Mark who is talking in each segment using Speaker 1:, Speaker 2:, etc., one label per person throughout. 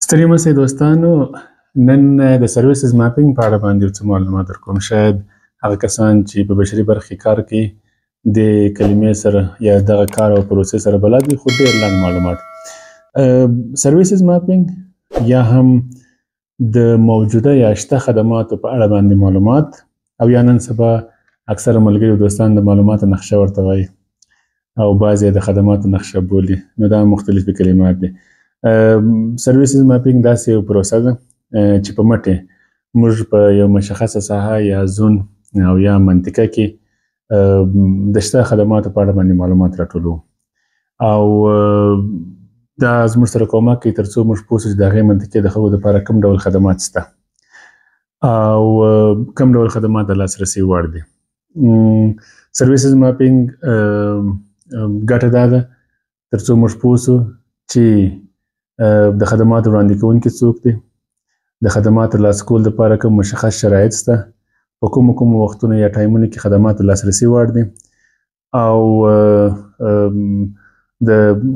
Speaker 1: ستړي مه شئ دوستانو. نن د services mapping په اړه باندې یو څه معلومات درکوم. شاید هغه کسان چې په بشري برخه کې کار کوي د کلمې سره یا دغه کار او پروسې سره بلد وي، خو ډېر لنډ معلومات. services mapping یا هم د موجوده یا شته خدماتو په اړه باندې معلومات، او یا نن سبا اکثره ملګري او دوستان د معلوماتو نقشه ورته وایي او بعضې د خدماتو نقشه بولي، نو دا مختلفې کلمات دي. services mapping داسې یو پروسه ده چې په مټ یې موږ په یو مشخصه ساحه یا زون او یا منطقه کې د شته خدماتو په اړه باندې معلومات راټولوو، او دا زموږ سره کومک کوي ترڅو موږ پوه شو چې د هغې منطقې د خلکو دپاره کوم ډول خدمات شته او کوم ډول خدمات د لاسرسي وړ دي. services mapping ګټه دا ده ترڅو موږ پوه شو چې د خدماتو وړاندې کوونکي څوک دي، د خدماتو ترلاسه کولو دپاره کوم مشخص شرایط شته، په کومو کومو وختونو یا ټایمونو کې خدماتو لاسرسي وړ دي، او د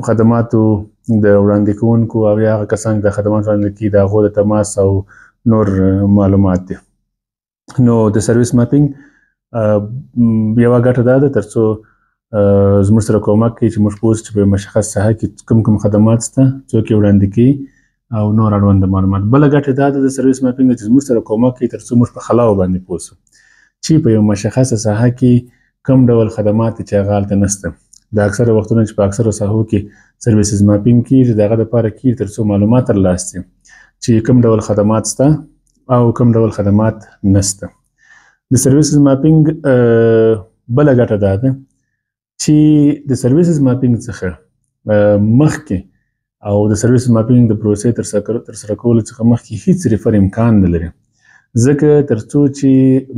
Speaker 1: خدماتو د وړاندې کوونکو او یا هغه کسان چې د خدمات وړاندې کوي د هغو د تماس او نور معلومات دي. نو د service mapping یوه ګټه دا ده ترڅو زموږ سره کومک کوي چې موږ پوه شو چې په مشخص ساحه کې کوم کوم خدمات شته، څوک یې وړاندې کوي او نور اړوند معلومات. بله ګټه دا ده د service mapping چې زموږ سره کومک کوي ترڅو موږ په خلاو باندې پوه شو چې په یو مشخصه ساحه کې کوم ډول خدمات چې هغه هلته نشته. د اکثره وختونه چې په اکثرو ساحو کې services mapping کېږي د هغه دپاره کېږي ترڅو معلومات ترلاسه شي چې کوم ډول خدمات شته او کوم ډول خدمات نشته. د services mapping بله ګټه دا ده چې د services mapping څخه مخکې او د service mapping د پروسې ترسره کولو څخه مخکې هیڅ refer امکان نه لري، ځکه ترڅو چې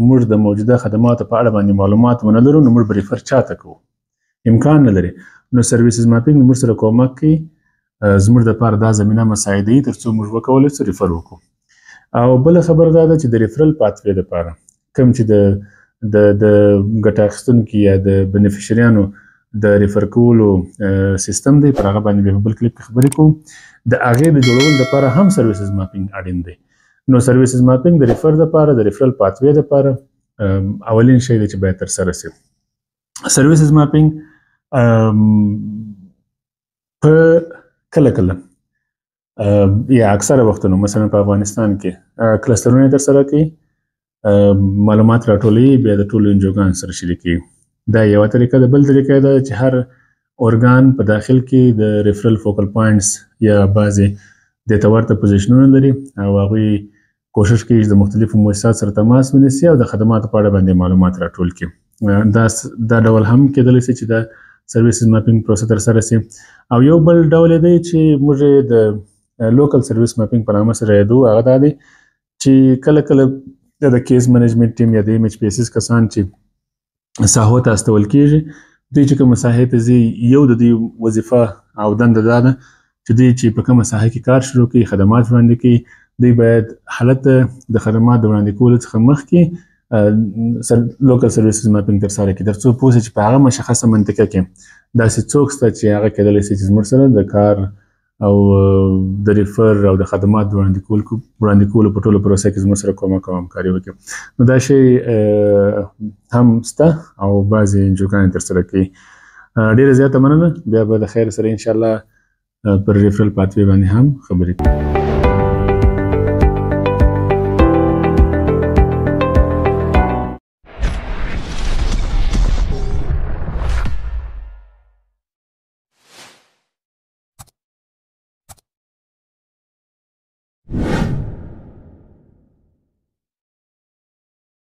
Speaker 1: موږ د موجوده خدماتو په اړه باندې معلومات ونه لرو نو موږ به refer چاته کوو، امکان نه لري. نو services mapping موږ سره کومک کوي، زموږ دپاره دا زمینه مساعدوي ترڅو موږ وکولی شو refer وکړو. او بله خبره دا ده چې د referral pathway دپاره کوم چې د د د ګټه اخیستونکي یا د beneficiary انو د refer کولو سیستم دی، پر هغه باندې بیا په بل کلیپ کې خبرې کوو. د هغې د جوړولو دپاره هم services mapping اړین دی. نو services mapping د refer دپاره، د referral pathway دپاره اولین شی دی چې باید ترسره شي. services mapping په کله کله یا اکثره وختونو مثلا په افغانستان کې cluster ونه ترسره کوي، معلومات راټولوي، بیا د ټولو NGO ګانو سره شریکوي. دا یوه طریقه ده. بل طریقه دا چې هر ارګان په داخل کې د referral focal points یا بعضې دې ته ورته position ونه لري او هغوی کوشش کوي چې د مختلفو مؤسساتو سره تماس ونیسي او د خدماتو په اړه باندې معلومات راټول کړي. دا ډول هم کېدلی شي چې د services mapping پروسه ترسره شي. او یو بل ډول یې دی چې موږ یې د local service mapping په نامه سره یادوو، هغه دا دی چې کله کله د case management team یا د MHPSS کسان چې ساحو ته استول کېږي، دوی چې کومه ساحې ته ځي یو د دوی وظیفه او دنده دا ده چې دوی چې په کومه ساحه کې کار شروع کوي، خدمات وړاندې کوي، دوی باید حالت د خدمات د وړاندې کولو څخه مخکې local services mapping ترسره کړي ترڅو پوه شي چې په هغه مشخصه منطقه کې داسې څوک شته چې هغه کېدلی شي چې زموږ سره د کار او د refer او د خدمات وړاندې کولو په ټولو پروسه کې زموږ سره کومک او همکاري وکړي. نو دا شی هم شته او بعضې NGO ګانې ترسره کوي. ډېره زیاته مننه. بیا به د خیر سره انشاءالله پر referral pathway باندې هم خبرې کوو.